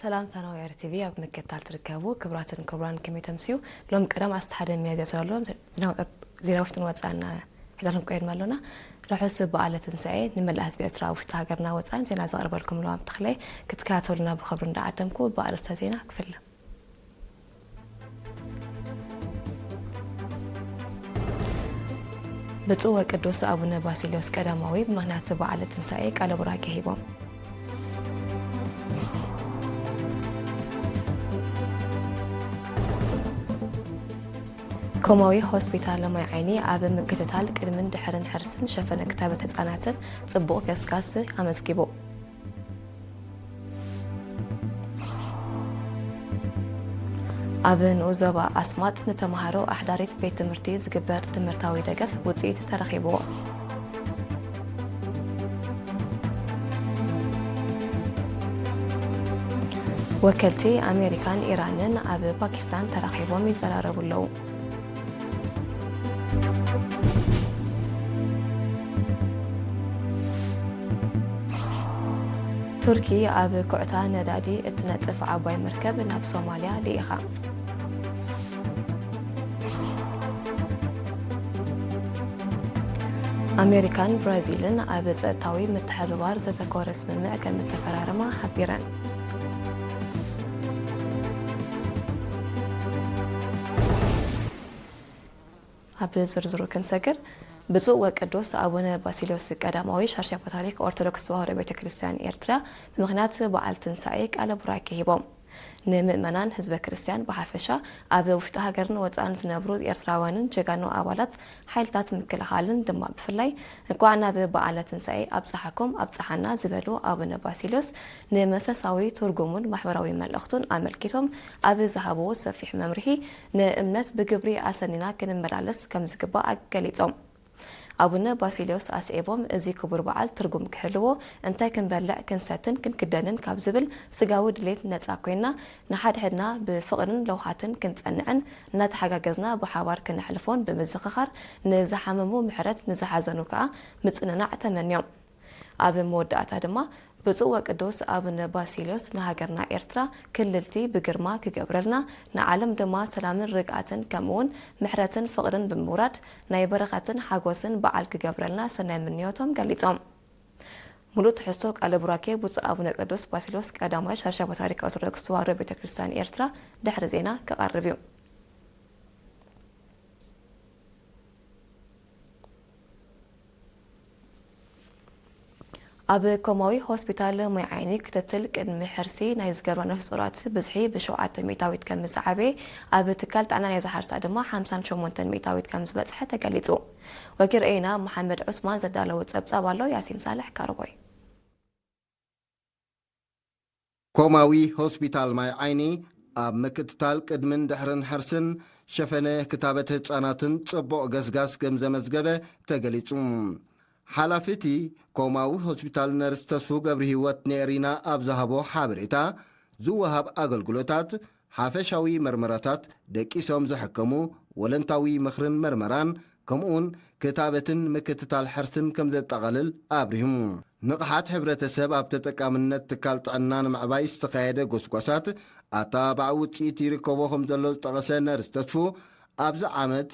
ሰላም ፈነወ ኤር ቲቪ ኣብ ምክትታል ትርከቡ ክቡራትን ክቡራን፣ ከመይ ተምስዩ? ሎም ቀዳም ዓሰርተ ሓደ ሚያዝያ ዘሎ ዜና ውሽጥን ወጻእና ሒዛልኩም ቀይድና ኣሎና። ርሑስ በዓለ ትንሳኤ ንመላእ ህዝቢ ኤርትራ፣ ውሽጢ ሃገርና ወጻእን። ዜና ዘቕርበልኩም ለዋም ተኽለ። ክትከታተሉና ብኽብሪ እንዳዓደምኩ ብኣርእስተ ዜና ክፍለ። ብፁዕ ወቅዱስ ኣቡነ ባሲልዮስ ቀዳማዊ ብምኽንያት በዓለ ትንሳኤ ቃለ ቡራኬ ሂቦም። ኮማዊ ሆስፒታል ማይ ዓይኒ ኣብ ምክትታል ቅድምን ድሕርን ሕርስን ሸፈነ ክታበት ህጻናትን ጽቡቕ ገስጋስ ኣመዝጊቡ። ኣብ ንኡስ ዞባ ኣስማጥ ንተምሃሮ ኣሕዳሪት ቤት ትምህርቲ ዝግበር ትምህርታዊ ደገፍ ውጽኢት ተረኺብዎ። ወከልቲ ኣሜሪካን ኢራንን ኣብ ፓኪስታን ተራኺቦም ይዘራረቡ ኣለዉ። ቱርኪ ኣብ ኩዕታ ነዳዲ እትነጥፍ ዓባይ መርከብ ናብ ሶማልያ ልኢኻ። ኣሜሪካን ብራዚልን ኣብ ጸጥታዊ ምትሕብባር ዘተኮረ ስምምዕ ከም እተፈራረማ ሓቢረን። ኣብ ዝርዝሩ ክንሰግር፣ ብፁዕ ወቅዱስ ኣቡነ ባሲልዮስ ቀዳማዊ ሻርሻ ፓትርያርክ ኦርቶዶክስ ተዋህዶ ቤተ ክርስቲያን ኤርትራ ብምኽንያት በዓል ትንሳኤ ቃለ ቡራኬ ሂቦም። ንምእመናን ህዝበ ክርስቲያን ብሓፈሻ፣ ኣብ ውሽጢ ሃገርን ወጻእን ዝነብሩ ኤርትራውያንን ጀጋኑ ኣባላት ሓይልታት ምክልኻልን ድማ ብፍላይ እንኳዕ ናብ በዓለ ትንሳኤ ኣብጽሓኩም ኣብጽሓና ዝበሉ ኣቡነ ባሲልዮስ፣ ንመንፈሳዊ ትርጉሙን ማሕበራዊ መልእኽቱን ኣመልኪቶም ኣብ ዝሃብዎ ሰፊሕ መምርሒ፣ ንእምነት ብግብሪ ኣሰኒና ክንመላለስ ከም ዝግባእ ገሊጾም። ኣቡነ ባሲልዮስ ኣስዒቦም፣ እዚ ክቡር በዓል ትርጉም ክህልዎ፣ እንታይ ክንበልዕ፣ ክንሰትን ክንክደንን ካብ ዝብል ስጋዊ ድሌት ነጻ ኮይና፣ ንሓድሕድና ብፍቕርን ለውሃትን ክንጸንዕን እናተሓጋገዝና ብሓባር ክነሕልፎን ብምዝኽኻር፣ ንዝሓመሙ ምሕረት፣ ንዝሓዘኑ ከኣ ምጽንናዕ ተመንዮም። ኣብ መወዳእታ ድማ፣ ብፁዕ ወቅዱስ ኣቡነ ባሲልዮስ ንሃገርና ኤርትራ ክልልቲ ብግርማ ክገብረልና፣ ንዓለም ድማ ሰላምን ርግኣትን ከምኡውን ምሕረትን ፍቕርን ብምውራድ ናይ በረኸትን ሓጎስን በዓል ክገብረልና ሰናይ ምንዮቶም ገሊጾም። ሙሉእ ትሕዝቶ ቃለ ቡራኬ ብፁዕ ኣቡነ ቅዱስ ባሲልዮስ ቀዳማዊ ሻርሻ ፓትርያርክ ኦርቶዶክስ ተዋህዶ ቤተ ክርስቲያን ኤርትራ ድሕሪ ዜና ክቐርብ እዩ። ኣብ ኮማዊ ሆስፒታል ማይ ዓይኒ ክትትል ቅድሚ ሕርሲ ናይ ዝገብራ ነፍሰ ጡራት ብዝሒ ብሸውዓተ ሚእታዊት ከም ዝዓበየ፣ ኣብ ትካል ጥዕና ናይ ዝሓርሳ ድማ ሓምሳን ሸሞንተን ሚእታዊት ከም ዝበጽሐ ተገሊጹ። ወኪል ርኤና መሓመድ ዑስማን ዘዳለዎ ጸብጻብ ኣሎ፣ ያሲን ሳልሕ ካርቦይ። ኮማዊ ሆስፒታል ማይ ዓይኒ ኣብ ምክትታል ቅድምን ድሕርን ሕርስን ሸፈነ ክታበት ህጻናትን ጽቡቕ ገስጋስ ከም ዘመዝገበ ተገሊጹ። ሓላፊ እቲ ኮማዊ ሆስፒታል ነርስ ተስፉ ገብረ ህይወት ንኤሪና ኣብ ዝሃቦ ሓበሬታ፣ ዝወሃብ ኣገልግሎታት ሓፈሻዊ መርመራታት፣ ደቂሶም ዝሕከሙ፣ ወለንታዊ ምኽርን መርመራን፣ ከምኡውን ክታበትን ምክትታል ሕርስን ከም ዘጠቓልል ኣብሪሁ። ንቕሓት ሕብረተሰብ ኣብ ተጠቃምነት ትካል ጥዕና ንምዕባይ ዝተኻየደ ጎስጓሳት ኣተባባዒ ውፅኢት ይርከቦ ከም ዘሎ ዝጠቐሰ ነርስ ተስፉ፣ ኣብዚ ዓመት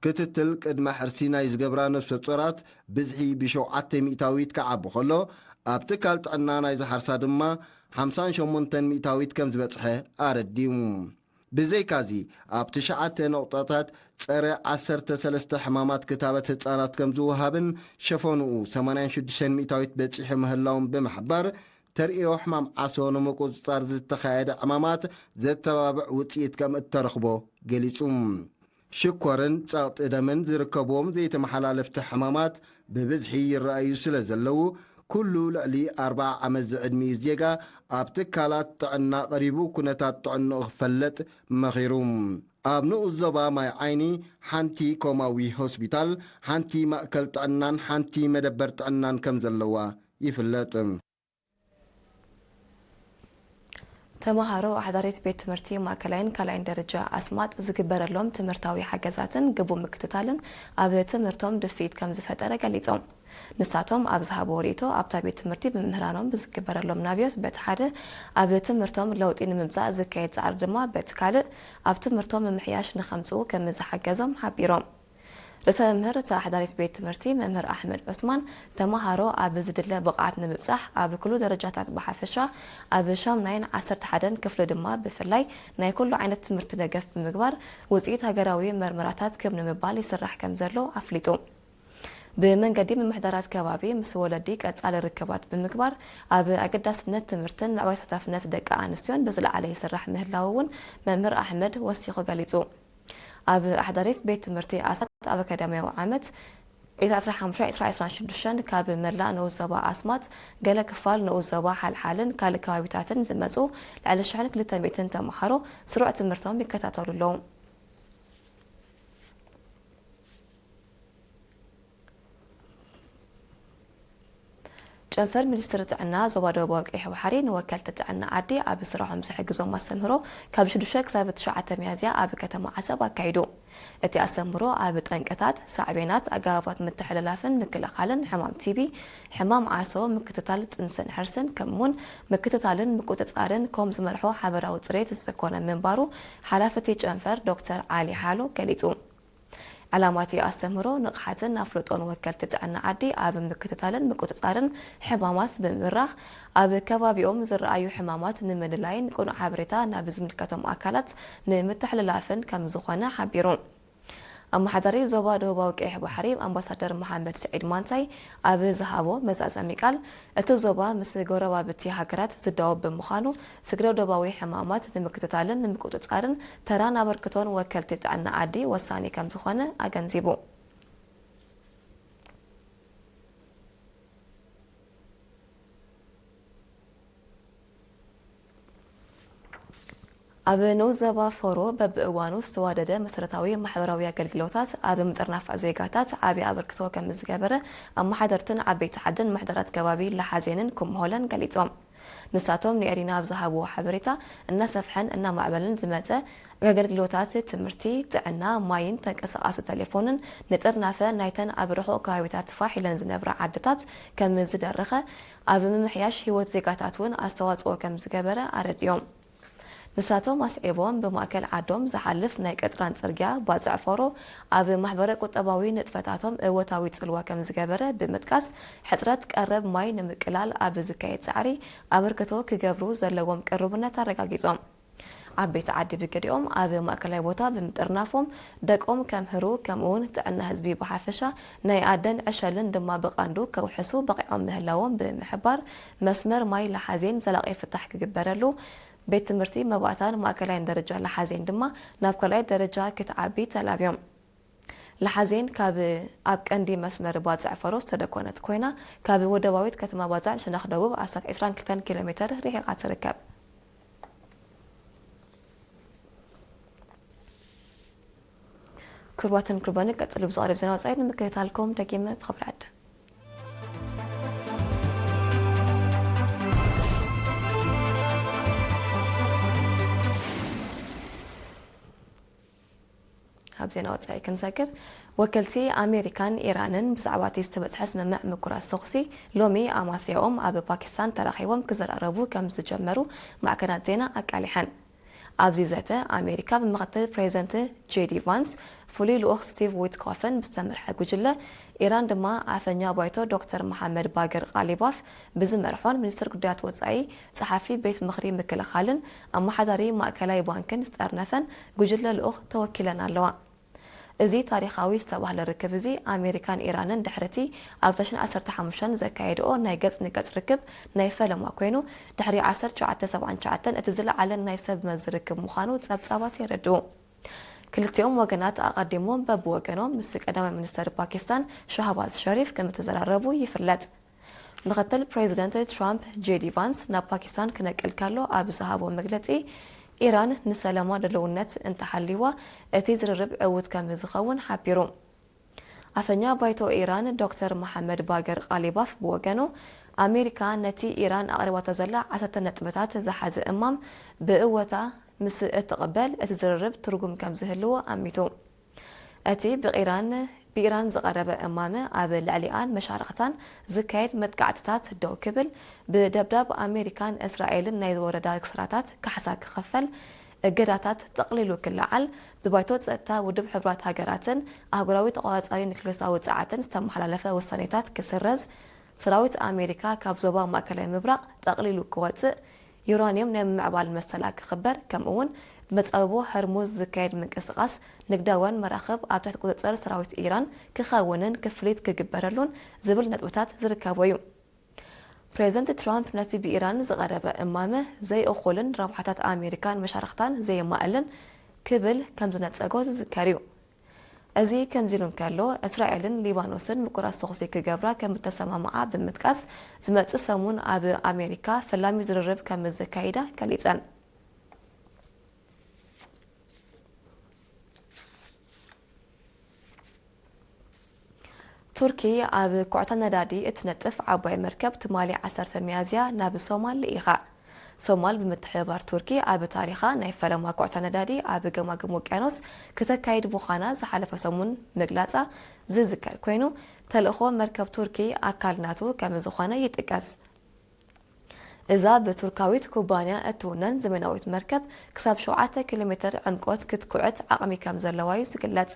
ክትትል ቅድመ ሕርሲ ናይ ዝገብራ ነፍሰ ጾራት ብዝሒ ብሸውዓተ ሚእታዊት ክዓቢ ከሎ፣ ኣብ ትካል ጥዕና ናይ ዝሓርሳ ድማ ሓምሳን ሸሞንተን ሚእታዊት ከም ዝበጽሐ ኣረዲኡ። ብዘይካዚ፣ ኣብ ትሽዓተ ነቑጣታት ጸረ ዓሰርተ ሰለስተ ሕማማት ክታበት ህጻናት ከም ዝወሃብን ሸፈንኡ ሰማንያን ሽዱሽተን ሚእታዊት በጺሑ ምህላውን ብምሕባር፣ ተርእዮ ሕማም ዓሶ ንምቁጽጻር ዝተኻየደ ዕማማት ዘተባብዕ ውጽኢት ከም እተረኽቦ ገሊጹ። ሽኮርን ጸቕጢ ደምን ዝርከብዎም ዘይተመሓላለፍቲ ሕማማት ብብዝሒ ይረኣዩ ስለ ዘለዉ፣ ኩሉ ልዕሊ ኣርብዓ ዓመት ዝዕድሚኡ ዜጋ ኣብ ትካላት ጥዕና ቀሪቡ ኩነታት ጥዕንኡ ክፈለጥ መኺሩ። ኣብ ንኡስ ዞባ ማይ ዓይኒ ሓንቲ ኮማዊ ሆስፒታል፣ ሓንቲ ማእከል ጥዕናን ሓንቲ መደበር ጥዕናን ከም ዘለዋ ይፍለጥ። ተመሃሮ ኣሕዳሪት ቤት ትምህርቲ ማእከላይን ካልኣይን ደረጃ ኣስማጥ ዝግበረሎም ትምህርታዊ ሓገዛትን ግቡእ ምክትታልን ኣብ ትምህርቶም ድፍኢት ከም ዝፈጠረ ገሊጾም። ንሳቶም ኣብ ዝሃብዎ ርእይቶ፣ ኣብታ ቤት ትምህርቲ ብመምህራኖም ብዝግበረሎም ናብዮት በቲ ሓደ፣ ኣብ ትምህርቶም ለውጢ ንምምጻእ ዝካየድ ጻዕሪ ድማ በቲ ካልእ፣ ኣብ ትምህርቶም ምምሕያሽ ንኸምጽኡ ከም ዝሓገዞም ሓቢሮም። ርእሰ መምህር እታ ኣሕዳሪት ቤት ትምህርቲ መምህር ኣሕመድ ዑስማን፣ ተመሃሮ ኣብ ዝድለ ብቕዓት ንምብጻሕ ኣብ ኩሉ ደረጃታት ብሓፈሻ፣ ኣብ ሻምናይን ዓሰርተ ሓደን ክፍሊ ድማ ብፍላይ ናይ ኩሉ ዓይነት ትምህርቲ ደገፍ ብምግባር ውጽኢት ሃገራዊ መርመራታት ክብ ንምባል ይስራሕ ከም ዘሎ ኣፍሊጡ። ብመንገዲ ምምሕዳራት ከባቢ ምስ ወለዲ ቀጻሊ ርክባት ብምግባር ኣብ ኣገዳስነት ትምህርትን ምዕባይ ተሳታፍነት ደቂ ኣንስትዮን ብዝለዓለ ይስራሕ ምህላው እውን መምህር ኣሕመድ ወሲኹ ገሊጹ። ኣብ ኣሕዳሪት ቤት ትምህርቲ ኣስማት ኣብ ኣካዳሚያዊ ዓመት ዕስራ ዕስራ ሓሙሽተ ዕስራ ዕስራ ሽዱሽተ ካብ መላእ ንኡስ ዞባ ኣስማት፣ ገለ ክፋል ንኡስ ዞባ ሓልሓልን ካልእ ከባቢታትን ዝመጹ ልዕሊ ሽሕን ክልተ ሚእትን ተምሃሮ ስሩዕ ትምህርቶም ይከታተሉ ኣለዉ። ጨንፈር ሚኒስትሪ ጥዕና ዞባ ደቡባዊ ቀይሕ ባሕሪ ንወከልቲ ጥዕና ዓዲ ኣብ ስራሖም ዝሕግዞም ኣስተምህሮ ካብ ሽዱሽተ ክሳብ ትሽዓተ ሚያዝያ ኣብ ከተማ ዓሰብ ኣካይዱ። እቲ ኣስተምህሮ ኣብ ጠንቅታት፣ ሳዕቤናት፣ ኣገባባት ምትሕልላፍን ምክልኻልን ሕማም ቲቢ፣ ሕማም ዓሶ፣ ምክትታል ጥንስን ሕርስን፣ ከምኡውን ምክትታልን ምቁጽጻርን ኮም ዝመርሖ ሓበራዊ ጽሬት ዝተኮነ ምንባሩ ሓላፊ እቲ ጨንፈር ዶክተር ዓሊ ሓሎ ገሊጹ። ዕላማ እቲ ኣስተምህሮ ንቕሓትን ኣፍልጦን ወከልቲ ጥዕና ዓዲ ኣብ ምክትታልን ምቁጽጻርን ሕማማት ብምብራኽ፣ ኣብ ከባቢኦም ዝረኣዩ ሕማማት ንምልላይን ቅኑዕ ሓበሬታ ናብ ዝምልከቶም ኣካላት ንምትሕልላፍን ከም ዝኾነ ሓቢሩ። ኣመሓዳሪ ዞባ ደቡባዊ ቀይሕ ባሕሪ ኣምባሳደር መሓመድ ስዒድ ማንታይ ኣብ ዝሃቦ መዛዘሚ ቃል፣ እቲ ዞባ ምስ ጎረባብቲ ሃገራት ዝዳወብ ብምዃኑ፣ ስግረ ዶባዊ ሕማማት ንምክትታልን ንምቁጽጻርን ተራን ኣበርክቶን ወከልቲ ጥዕና ዓዲ ወሳኒ ከም ዝኾነ ኣገንዚቡ። ኣብ ንኡስ ዞባ ፎሮ በብእዋኑ ዝተዋደደ መሰረታዊ ማሕበራዊ ኣገልግሎታት ኣብ ምጥርናፍ ዜጋታት ዓቢ ኣበርክቶ ከም ዝገበረ ኣመሓደርትን ዓበይቲ ዓድን ምሕደራት ከባቢ ለሓዜንን ኩምሆለን ገሊጾም። ንሳቶም ንኤሪና ኣብ ዝሃብዎ ሓበሬታ፣ እናሰፍሐን እናማዕበለን ዝመጸ ኣገልግሎታት ትምህርቲ፣ ጥዕና፣ ማይን ተንቀሳቓሲ ቴሌፎንን ንጥርናፈ ናይተን ኣብ ርሑቕ ከባቢታት ፋሕ ኢለን ዝነብራ ዓድታት ከም ዝደረኸ፣ ኣብ ምምሕያሽ ህይወት ዜጋታት እውን ኣስተዋጽኦ ከም ዝገበረ ኣረዲኦም። ንሳቶም ኣስዒቦም፣ ብማእከል ዓዶም ዝሓልፍ ናይ ቀጥራን ጽርግያ ባጽዕ ፎሮ ኣብ ማሕበረ ቁጠባዊ ንጥፈታቶም እወታዊ ጽልዋ ከም ዝገበረ ብምጥቃስ፣ ሕጽረት ቀረብ ማይ ንምቅላል ኣብ ዝካየድ ጻዕሪ ኣበርክቶ ክገብሩ ዘለዎም ቅሩብነት ኣረጋጊጾም። ዓበይቲ ዓዲ ብገዲኦም ኣብ ማእከላይ ቦታ ብምጥርናፎም ደቆም ከምህሩ፣ ከምኡውን ጥዕና ህዝቢ ብሓፈሻ ናይ ኣደን ዕሸልን ድማ ብቐንዱ ከውሕሱ በቒዖም ምህላዎም ብምሕባር፣ መስመር ማይ ለሓዜን ዘላቒ ፍታሕ ክግበረሉ፣ ቤት ትምህርቲ መባእታን ማእከላይን ደረጃ ለሓዜን ድማ ናብ ካልኣይ ደረጃ ክትዓቢ ተላብዮም። ለሓዜን ካብ ኣብ ቀንዲ መስመር ባጽዕ ፈሮ ዝተደኮነት ኮይና፣ ካብ ወደባዊት ከተማ ባጽዕ ሸነኽ ደቡብ ኣስታት ዕስራን ክልተን ኪሎ ሜተር ርሒቓ ትርከብ። ክቡራትን ክቡራንን፣ ቀጺሉ ብዝቐርብ ዜና ወጻኢ ንምክትታልኩም ደጊመ ብኽብሪ ዕድም። ኣብ ዜና ወጻኢ ክንሰግር፣ ወከልቲ ኣሜሪካን ኢራንን ብዛዕባ እቲ ዝተበጽሐ ስምምዕ ምቁራጽ ተኹሲ ሎሚ ኣማስያኦም ኣብ ፓኪስታን ተራኺቦም ክዘራረቡ ከም ዝጀመሩ ማዕከናት ዜና ኣቃሊሐን። ኣብዚ ዘተ፣ ኣሜሪካ ብምኽትል ፕሬዚደንት ጄዲ ቫንስ፣ ፍሉይ ልኡኽ ስቲቭ ዊትኮፍን ብዝተመርሐ ጉጅለ፣ ኢራን ድማ ኣፈኛ ባይቶ ዶክተር መሓመድ ባገር ቃሊባፍ ብዝመርሖን ሚኒስትር ጉዳያት ወጻኢ፣ ጸሓፊ ቤት ምኽሪ ምክልኻልን ኣመሓዳሪ ማእከላይ ባንክን ዝጠርነፈን ጉጅለ ልኡኽ ተወኪለን ኣለዋ። እዚ ታሪኻዊ ዝተባህለ ርክብ እዚ፣ ኣሜሪካን ኢራንን ድሕሪ እቲ ኣብ ታሽን ዓሰርተ ሓሙሽተ ዘካየድኦ ናይ ገጽ ንገጽ ርክብ ናይ ፈለማ ኮይኑ፣ ድሕሪ ዓሰርተ ትሽዓተ ሰብዓን ትሽዓተን እቲ ዝለዓለ ናይ ሰብ መዚ ርክብ ምዃኑ ጸብጻባት የረድኡ። ክልቲኦም ወገናት ኣቐዲሞም በብወገኖም ምስ ቀዳማይ ሚኒስተር ፓኪስታን ሻህባዝ ሸሪፍ ከም እተዘራረቡ ይፍለጥ። ምኽትል ፕሬዚደንት ትራምፕ ጄዲ ቫንስ ናብ ፓኪስታን ክነቅል ከሎ ኣብ ዝሃቦ መግለጺ፣ ኢራን ንሰላማ ድልውነት እንተሃልይዋ እቲ ዝርርብ ዕዉት ከም ዝኸውን ሓቢሩ። ኣፈኛ ባይቶ ኢራን ዶክተር መሓመድ ባገር ቃሊባፍ ብወገኑ፣ ኣሜሪካ ነቲ ኢራን ኣቕሪባቶ ዘላ ዓሰርተ ነጥብታት ዝሓዘ እማም ብእወታ ምስ እትቕበል፣ እቲ ዝርርብ ትርጉም ከም ዝህልዎ ኣሚቱ። እቲ ብኢራን ብኢራን ዝቐረበ እማመ ኣብ ልዕሊኣን መሻርኽታን ዝካየድ መጥቃዕትታት ደው ክብል፣ ብደብዳብ ኣሜሪካን እስራኤልን ናይ ዝወረዳ ክስራታት ካሕሳ ክኸፈል፣ እገዳታት ጠቕሊሉ ክለዓል፣ ብባይቶ ጸጥታ ውድብ ሕቡራት ሃገራትን ኣህጉራዊ ተቖጻጻሪ ኒክሌሳዊ ጸዓትን ዝተመሓላለፈ ውሳኔታት ክስረዝ፣ ሰራዊት ኣሜሪካ ካብ ዞባ ማእከላይ ምብራቕ ጠቕሊሉ ክወጽእ፣ ዩራንየም ናይ ምምዕባል መሰላ ክኽበር፣ ከምኡ'ውን ብመጻብቦ ሆርሙዝ ዝካየድ ምንቅስቓስ ንግዳውያን መራኽብ ኣብ ትሕቲ ቁጽጽር ሰራዊት ኢራን ክኸውንን ክፍሊት ክግበረሉን ዝብል ነጥብታት ዝርከቦ እዩ። ፕሬዚደንት ትራምፕ ነቲ ብኢራን ዝቐረበ እማመ ዘይእኹልን ረብሓታት ኣሜሪካን መሻርኽታን ዘየማእልን ክብል ከም ዝነጸጎ ዝዝከር እዩ። እዚ ከምዚ ኢሉ እንከሎ፣ እስራኤልን ሊባኖስን ምቁራጽ ተኹሲ ክገብራ ከም እተሰማምዓ ብምጥቃስ፣ ዝመጽእ ሰሙን ኣብ ኣሜሪካ ፈላሚ ዝርርብ ከም ዘካይዳ ገሊጸን። ቱርኪ ኣብ ኩዕታ ነዳዲ እትነጥፍ ዓባይ መርከብ ትማሊ ዓሰርተ ሚያዝያ ናብ ሶማል ልኢኻ። ሶማል ብምትሕብባር ቱርኪ ኣብ ታሪኻ ናይ ፈለማ ኩዕታ ነዳዲ ኣብ ገማግም ውቅያኖስ ክተካይድ ምዃና ዝሓለፈ ሰሙን ምግላጻ ዝዝከር ኮይኑ፣ ተልእኾ መርከብ ቱርኪ ኣካል ናቶ ከም ዝኾነ ይጥቀስ። እዛ ብቱርካዊት ኩባንያ እትውነን ዘመናዊት መርከብ ክሳብ ሸውዓተ ኪሎ ሜትር ዕምቆት ክትኩዕት ዓቕሚ ከም ዘለዋ እዩ ዝግለጽ።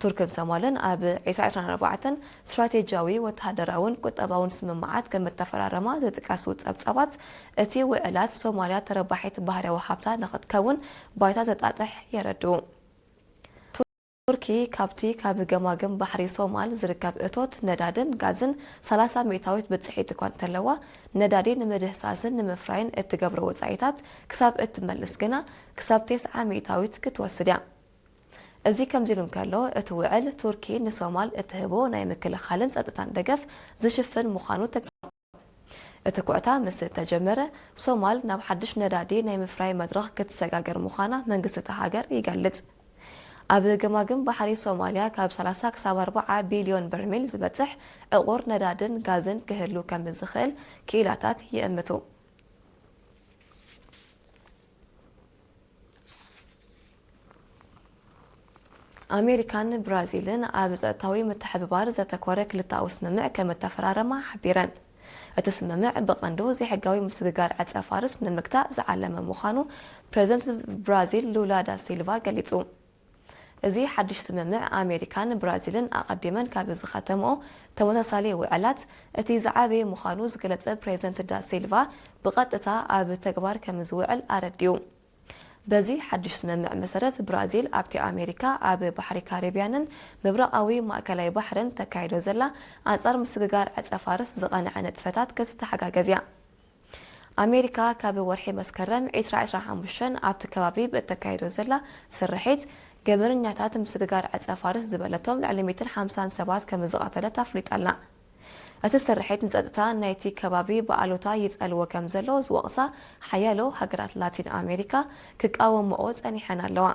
ቱርክን ሶማልን ኣብ ዕስራ ዕስራን ኣርባዕተን ስትራቴጂያዊ፣ ወተሃደራውን ቁጠባውን ስምምዓት ከም እተፈራረማ ዝጥቀሱ ጸብጻባት፣ እቲ ውዕላት ሶማልያ ተረባሒት ባህርያዊ ሃብታ ንኽትከውን ባይታ ዘጣጥሕ የረድኡ። ቱርኪ ካብቲ ካብ ገማግም ባሕሪ ሶማል ዝርከብ እቶት ነዳድን ጋዝን ሰላሳ ሚእታዊት ብጽሒት እኳ እንተለዋ፣ ነዳዲ ንምድህሳስን ንምፍራይን እትገብሮ ወጻኢታት ክሳብ እትመልስ ግና ክሳብ ተስዓ ሚእታዊት ክትወስድ እያ። እዚ ከምዚ ኢሉ እንከሎ፣ እቲ ውዕል ቱርኪ ንሶማል እትህቦ ናይ ምክልኻልን ጸጥታን ደገፍ ዝሽፍን ምዃኑ ተገ-፣ እቲ ኩዕታ ምስ እተጀመረ፣ ሶማል ናብ ሓድሽ ነዳዲ ናይ ምፍራይ መድረኽ ክትሰጋገር ምዃና መንግስቲ እታ ሃገር ይገልጽ። ኣብ ገማግም ባሕሪ ሶማልያ ካብ ሰላሳ ክሳብ ኣርብዓ ቢልዮን በርሚል ዝበጽሕ ዕቑር ነዳድን ጋዝን ክህሉ ከም ዝኽእል ክኢላታት ይእምቱ። ኣሜሪካን ብራዚልን ኣብ ጸጥታዊ ምትሕብባር ዘተኮረ ክልተኣዊ ስምምዕ ከም እተፈራረማ ሓቢረን። እቲ ስምምዕ ብቐንዱ ዘይሕጋዊ ምስግጋር ዕጸ ፋርስ ንምግታእ ዝዓለመ ምዃኑ ፕሬዚደንት ብራዚል ሉላ ዳ ሲልቫ ገሊጹ። እዚ ሓድሽ ስምምዕ ኣሜሪካን ብራዚልን ኣቐዲመን ካብ ዝኸተምኦ ተመሳሳሊ ውዕላት እቲ ዝዓበየ ምዃኑ ዝገለጸ ፕሬዚደንት ዳ ሲልቫ፣ ብቐጥታ ኣብ ተግባር ከም ዝውዕል ኣረዲኡ። በዚ ሓድሽ ስምምዕ መሰረት፣ ብራዚል ኣብቲ ኣሜሪካ ኣብ ባሕሪ ካሪብያንን ምብራቓዊ ማእከላይ ባሕርን ተካይዶ ዘላ ኣንጻር ምስግጋር ዕጸ ፋርስ ዝቐንዐ ንጥፈታት ክትተሓጋገዝ እያ። ኣሜሪካ ካብ ወርሒ መስከረም ዕስራ ዕስራን ሓሙሽተን ኣብቲ ከባቢ ብእተካይዶ ዘላ ስርሒት፣ ገበነኛታት ምስግጋር ዕጸ ፋርስ ዝበለቶም ልዕሊ ሚእትን ሓምሳን ሰባት ከም ዝቐተለት ኣፍሊጣ ኣላ። እቲ ስርሒት ንጸጥታ ናይቲ ከባቢ ብኣሉታ ይጸልዎ ከም ዘሎ ዝወቕሳ ሓያሎ ሃገራት ላቲን ኣሜሪካ ክቃወምኦ ጸኒሐን ኣለዋ።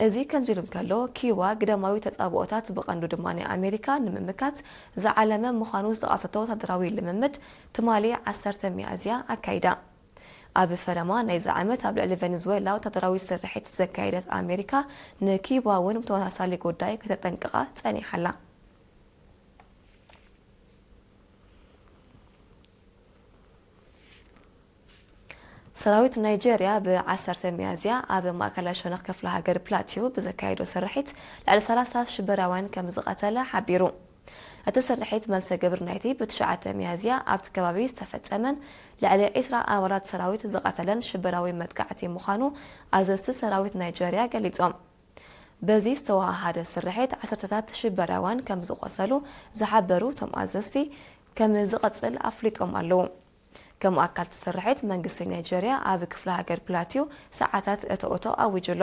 እዚ ከምዚ ኢሉ እንከሎ፣ ኪዩባ ግዳማዊ ተጻብኦታት ብቐንዱ ድማ ናይ ኣሜሪካ ንምምካት ዝዓለመ ምዃኑ ዝጠቐሰቶ ወታደራዊ ልምምድ ትማሊ ዓሰርተ ሚያዝያ ኣካይዳ። ኣብ ፈለማ ናይዚ ዓመት ኣብ ልዕሊ ቬኔዙዌላ ወታደራዊ ስርሒት ዘካየደት ኣሜሪካ፣ ንኪዩባ እውን ብተመሳሳሊ ጉዳይ ከተጠንቅቓ ጸኒሓ ኣላ። ሰራዊት ናይጄርያ ብዓሰርተ ሚያዝያ ኣብ ማእከላይ ሸነኽ ክፍለ ሃገር ፕላቲዩ ብዘካየዶ ስርሒት ልዕሊ ሰላሳ ሽበራውያን ከም ዝቐተለ ሓቢሩ። እቲ ስርሒት መልሰ ግብሪ ናይቲ ብትሽዓተ ሚያዝያ ኣብቲ ከባቢ ዝተፈጸመን ልዕሊ ዕስራ ኣባላት ሰራዊት ዝቐተለን ሽበራዊ መጥቃዕቲ ምዃኑ ኣዘዝቲ ሰራዊት ናይጄርያ ገሊጾም። በዚ ዝተወሃሃደ ስርሒት ዓሰርተታት ሽበራውያን ከም ዝቖሰሉ ዝሓበሩ እቶም ኣዘዝቲ፣ ከም ዝቐጽል ኣፍሊጦም ኣለዉ። ከም ኣካል እቲ ስርሒት፣ መንግስቲ ናይጄርያ ኣብ ክፍለ ሃገር ፕላቲዩ ሰዓታት እቶ እቶ ኣዊጁ ኣሎ።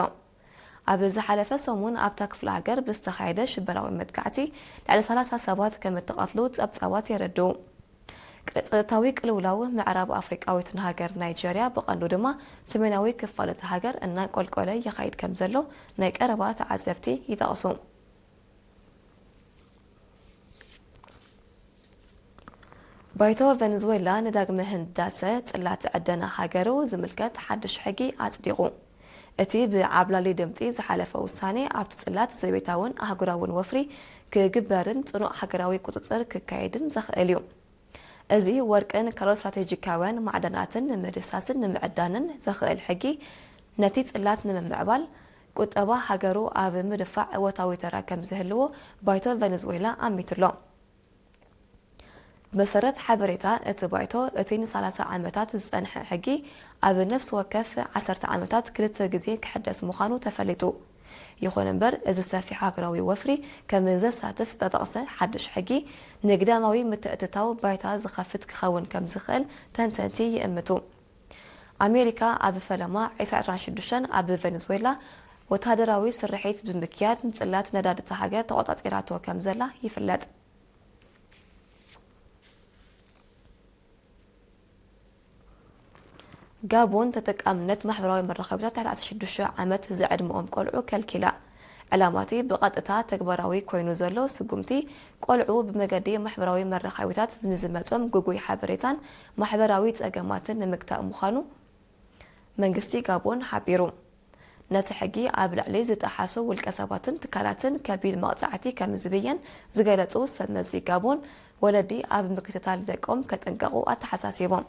ኣብ ዝሓለፈ ሰሙን ኣብታ ክፍለ ሃገር ብዝተኻየደ ሽበራዊ መጥቃዕቲ ልዕሊ ሰላሳ ሰባት ከም እተቐትሉ ጸብጻባት የረድኡ። ጸጥታዊ ቅልውላው ምዕራብ ኣፍሪቃዊትን ሃገር ናይጄርያ፣ ብቐንዱ ድማ ሰሜናዊ ክፋል እታ ሃገር እናንቆልቆለ ይኸይድ ከም ዘሎ ናይ ቀረባ ተዓዘብቲ ይጠቕሱ። ባይቶ ቨነዝዌላ ንዳግመ ህንዳሰ ጽላት ዕደና ሃገሩ ዝምልከት ሓድሽ ሕጊ ኣጽዲቑ። እቲ ብዓብላሊ ድምጺ ዝሓለፈ ውሳኔ ኣብቲ ጽላት ዘቤታውን ኣህጉራውን ወፍሪ ክግበርን ጽኑዕ ሃገራዊ ቁጽጽር ክካየድን ዘኽእል እዩ። እዚ ወርቅን ካልኦት ስትራቴጂካውያን ማዕደናትን ንምድህሳስን ንምዕዳንን ዘኽእል ሕጊ ነቲ ጽላት ንምምዕባል ቁጠባ ሃገሩ ኣብ ምድፋዕ እወታዊ ተራ ከም ዝህልዎ ባይቶ ቨነዝዌላ ኣሚቱሎ። ብመሰረት ሓበሬታ እቲ ባይቶ፣ እቲ ን30 ዓመታት ዝጸንሐ ሕጊ ኣብ ነፍሲ ወከፍ ዓሰርተ ዓመታት ክልተ ግዜ ክሕደስ ምዃኑ ተፈሊጡ። ይኹን እምበር፣ እዚ ሰፊሕ ሃገራዊ ወፍሪ ከም ዘሳትፍ ዝተጠቕሰ ሓድሽ ሕጊ ንግዳማዊ ምትእትታው ባይታ ዝኸፍት ክኸውን ከም ዝኽእል ተንተንቲ ይእምቱ። ኣሜሪካ ኣብ ፈለማ ዕስራ ዕስራን ሽዱሽተን ኣብ ቨነዝዌላ ወተሃደራዊ ስርሒት ብምክያድ ንጽላት ነዳዲ እታ ሃገር ተቖጻጺራቶ ከም ዘላ ይፍለጥ። ጋቦን ተጠቃምነት ማሕበራዊ መራኸቢታት ትሕቲ ዓሰርተ ሽዱሽተ ዓመት ዝዕድመኦም ቆልዑ ከልኪላ። ዕላማቲ ብቐጥታ ተግባራዊ ኮይኑ ዘሎ ስጉምቲ፣ ቆልዑ ብመገዲ ማሕበራዊ መራኸቢታት ንዝመጾም ግጉይ ሓበሬታን ማሕበራዊ ጸገማትን ንምግታእ ምዃኑ መንግስቲ ጋቦን ሓቢሩ። ነቲ ሕጊ ኣብ ልዕሊ ዝጠሓሱ ውልቀ ሰባትን ትካላትን ከቢድ መቕጻዕቲ ከም ዝብየን ዝገለጹ ሰብ መዚ ጋቦን፣ ወለዲ ኣብ ምክትታል ደቆም ከጠንቀቑ ኣተሓሳሲቦም።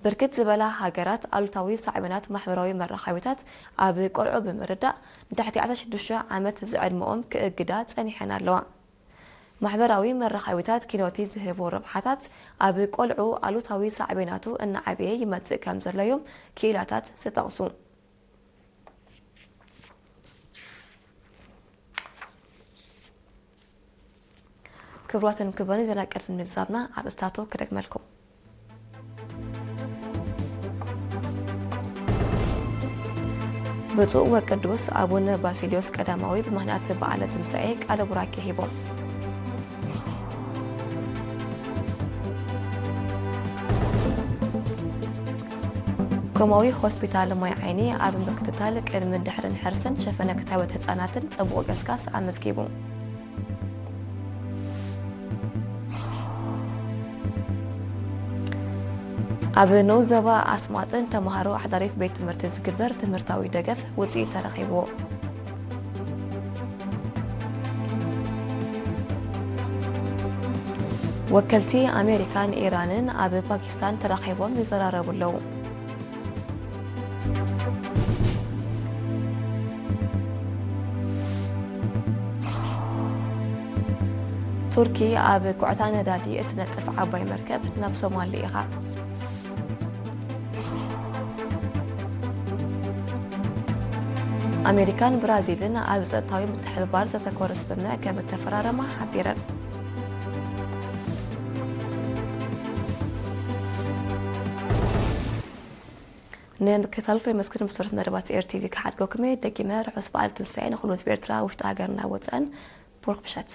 ብርክት ዝበላ ሃገራት ኣሉታዊ ሳዕቤናት ማሕበራዊ መራኸቢታት ኣብ ቆልዑ ብምርዳእ፣ ንትሕቲ ዓሰርተ ሽዱሽተ ዓመት ዝዕድመኦም ክእግዳ ጸኒሐን ኣለዋ። ማሕበራዊ መራኸቢታት ኪኖቲ ዝህቦ ረብሓታት ኣብ ቆልዑ ኣሉታዊ ሳዕቤናቱ እናዓበየ ይመጽእ ከም ዘሎ እዮም ክኢላታት ዝጠቕሱ። ክቡራትን ክቡራን፣ ዜና ቅድሚ ምዛምና ኣርእስታቱ ክደግመልኩም። ብፁዕ ወቅዱስ ኣቡነ ባሲልዮስ ቀዳማዊ ብምኽንያት በዓለ ትንሳኤ ቃለ ቡራኬ ሂቦም። ኮማዊ ሆስፒታል ማይ ዓይኒ ኣብ ምክትታል ቅድምን ድሕርን ሕርስን ሸፈነ ክታበት ህጻናትን ጽቡቕ ገስጋስ ኣመዝጊቡ። ኣብ ንኡስ ዞባ ኣስማጥን ተምሃሮ ኣሕዳሪት ቤት ትምህርቲ ዝግበር ትምህርታዊ ደገፍ ውፅኢት ተረኺብዎ። ወከልቲ ኣሜሪካን ኢራንን ኣብ ፓኪስታን ተራኺቦም ይዘራረቡ ኣለዉ። ቱርኪ ኣብ ኩዕታ ነዳዲ እትነጥፍ ዓባይ መርከብ ናብ ሶማል ልኢኻ። ኣሜሪካን ብራዚልን ኣብ ጸጥታዊ ምትሕብባር ዘተኮረ ስምምዕ ከም እተፈራረማ ሓቢረን። ንምክትታልኩም የመስግን። ብስሩት መደባት ኤር ቲቪ ክሓድገኩም እየ። ደጊመ ርሑስ በዓል ትንሳኤ ንኹሉ ህዝቢ ኤርትራ፣ ውሽጢ ሃገርና ወጻእን። ብሩኽ ምሸት።